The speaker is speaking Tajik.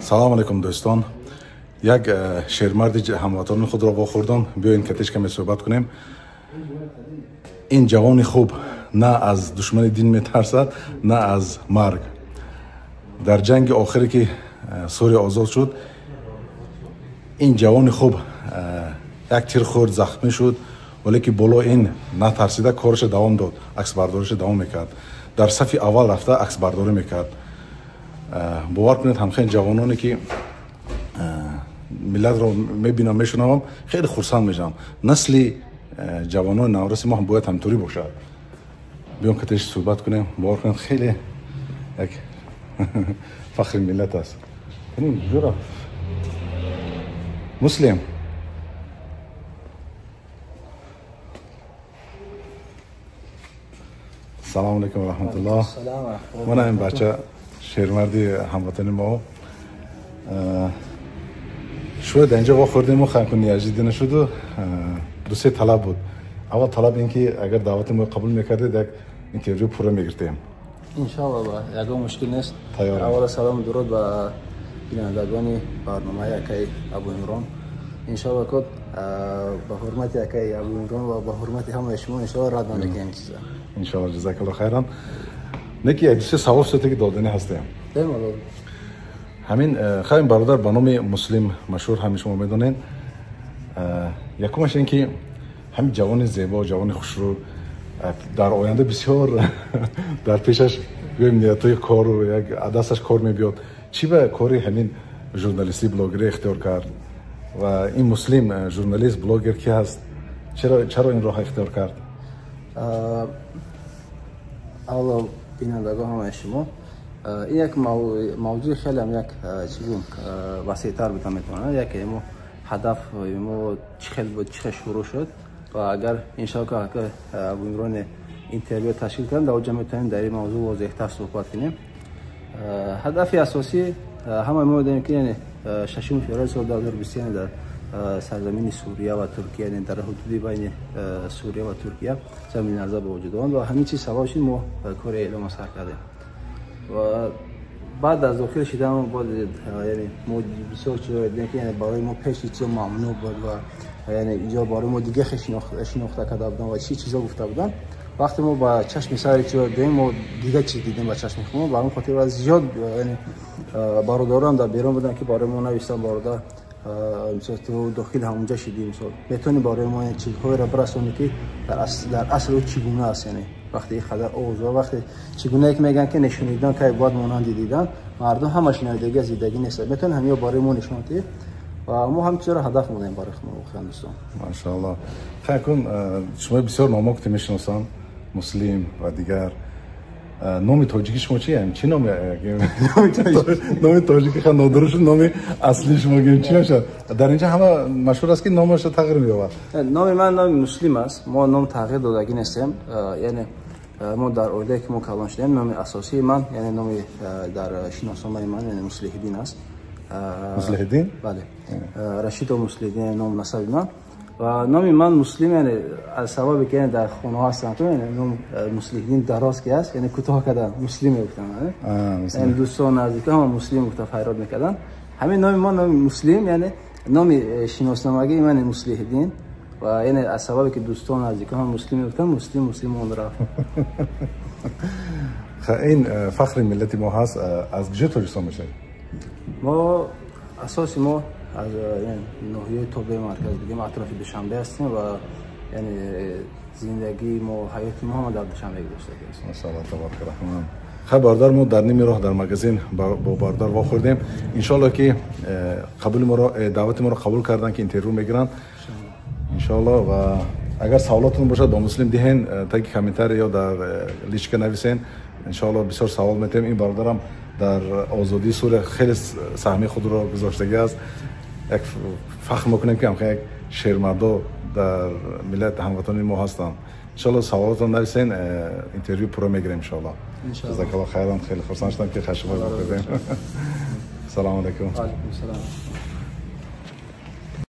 Салом алейкум дӯстон. Як шермарди ҳамватанони худро вохӯрдам. Биёед катеш каме суҳбат кунем. Ин ҷавони хуб на аз душмани дин метарсад, на аз марг. Дар ҷанги охире ки Сурия озод шуд, ин ҷавони хуб як тир хӯрд, захмӣ шуд, вале ки боло ин натарсида корашро давом дод, аксбардориашро давом мекард. Дар сафи аввал рафта аксбардорӣ мекард. Бовар кунед, ҳамхел ҷавононе ки миллатро мебинам, мешунавам, хеле хурсанд мешавам. Насли ҷавонони навраси мо ҳам бояд ҳамторӣ бошад. Биём катеш суҳбат кунем. Бовар кунед, хеле як фахри миллат аст. Ҷура Муслим, салому алейкум ва раҳматуллоҳ. Мана ин бача шермарди ҳамватани мо. Шояд дар инҷо вохӯрдем, ханку неожиданно шуду ду-се талаб буд. Аввал талаб ин ки агар даъвати мо қабул мекардед, як интервю пурра мегиртем. Иншаллоҳ, ягон мушкил нест. Аввала салому дуруд ба бинандагони барномаи акаи Абу Имрон. Иншаллоҳ ки ба ҳурмати акаи Абу Имрон ва ба ҳурмати ҳамаи шумо иншаллоҳ рад намекунем чиза. Иншаллоҳ, ҷазакаллоҳ хайран. Не ки як ду-се савол шуда ки додани ҳастем. Бемалол. Ҳамин хайм бародар ба номи Муслим машҳур, ҳамин шумо медонед. Якумаш ин ки ҳамин ҷавони зебо, ҷавони хушрӯ дар оянда бисёр дар пешаш гӯем ниятҳои кору як дасташ кор мебиёд. Чӣ ба кори ҳамин журналистӣ, блогерӣ ихтиёр кард? Ва ин Муслим журналист, блогер ки ҳаст? Чаро ин роҳ ихтиёр кард? Аввало бинандагон ҳамаи шумо, ин як мавзӯи хеле ҳам як чизи васеътар буда метавонад. Яке мо ҳадаф мо чӣ хел буд, чӣ хел шурӯъ шуд ва агар иншоаллоҳ ки Абу Имрон интервю ташкил кардем, дар онҷо метавонем дар ин мавзӯъ возеҳтар суҳбат кунем. Ҳадафи асосӣ ҳамаи мо медонем ки яъне 6 феврали соли 2021 дар сарзамини Сурия ва Туркия, яъне дар ҳудуди байни Сурия ва Туркия заминларза ба вуҷуд омад ва ҳамин чиз сабаб шуд мо кори эълома сар кардем. Ва баъд аз дохил шудан боз яъне мо бисёр чизҳоро дидем ки яъне барои мо пеш чизо мамнӯъ буд ва яъне инҷо барои мо дига хел шинохта карда буданд ва чӣ чизо гуфта буданд. Вақте мо ба чашми сари чизо дидем, мо дига чиз дидем ба чашми худмон. Ба ҳамин хотир зиёд яъне бародарон дар берун буданд ки барои мо навиштанд: бародар, мисол ту дохил ҳамонҷа шидӣ, мисол метавонӣ барои мо чизҳоеро бирасонӣ ки дар асл ӯ чӣ гуна аст. Яъне вақте ин қадар овоз ва вақте чӣ гунае ки мегӯянд ки нишонидан кай бояд монанди дидан, мардум ҳама шунавидагӣ аз дидагӣ нест, метавонӣ ҳамиё барои мо нишон диҳӣ. Ва мо ҳам чизро ҳадаф мондем барои худмон воқеан дӯстон. Машааллоҳ. Хайр кун, шумо бисёр номҳо ки мешиносам, Муслим ва дигар. Номи тоҷики шумо чи? Чӣ номи? Номи тоҷики ха нодуруст шуд, номи аслии шумо гӯем чӣ мешавад? Дар инҷа ҳама машҳур аст ки номашро тағйир меёбад. Номи ман номи Муслим аст. Мо ном тағйир додагӣ нестем. Яъне мо дар оилае ки мо калон шудем, номи асосии ман, яъне номи дар шиносномаи ман, яъне Муслиҳиддин аст. Муслиҳиддин? Бале. Рашидов Муслиҳиддин ном насаби ман. Ва номи ман Муслим, яъне аз сабабе ки дар хонаҳо ҳастанд, яъне ном Муслиҳиддин дароз ки аст, яъне кӯтоҳ кардан Муслим мегуфтанд. Яъне дӯстон наздикон ҳама Муслим гуфта фарёд мекарданд. Ҳамин номи ман номи Муслим, яъне номи шиносномагии ман Муслиҳиддин ва яъне аз сабабе ки дӯстон наздикон ҳама Муслим мегуфтанд, Муслим Муслим он рафт. Ин фахри миллати мо ҳаст. Аз куҷо Тоҷикистон мешавед? Мо асоси мо аз ноҳияи тобеи марказ бигем, атрофи Душанбе ҳастем ва яъне зиндагии мо, ҳаёти мо ҳама дар Душанбе гузаштагӣ аст. Машааллоҳ, табарак раҳмон. Хай бародар, мо дар ними роҳ дар магазин бо бародар вохӯрдем. Иншоаллоҳ ки қабули моро, даъвати моро қабул карданд ки интервю мегиранд иншоаллоҳ. Ва агар саволотон бошад ба Муслим диҳен, таги комментарий ё дар личка нависен. Иншоаллоҳ бисёр савол метиҳем. Ин бародарам дар озодии Сурия хеле саҳми худро гузоштагӣ аст. Як фахр мекунем ки ҳамхел як шермардо дар миллат ҳамватанони мо ҳастанд. Иншоаллоҳ саволотон нависен, интервю пурра мегирем иншоаллоҳ. Ҷазакаллоҳ хайран. Хеле хурсанд шудам ки хашморо вохӯрдем. Салому алайкум. Алайкум салом.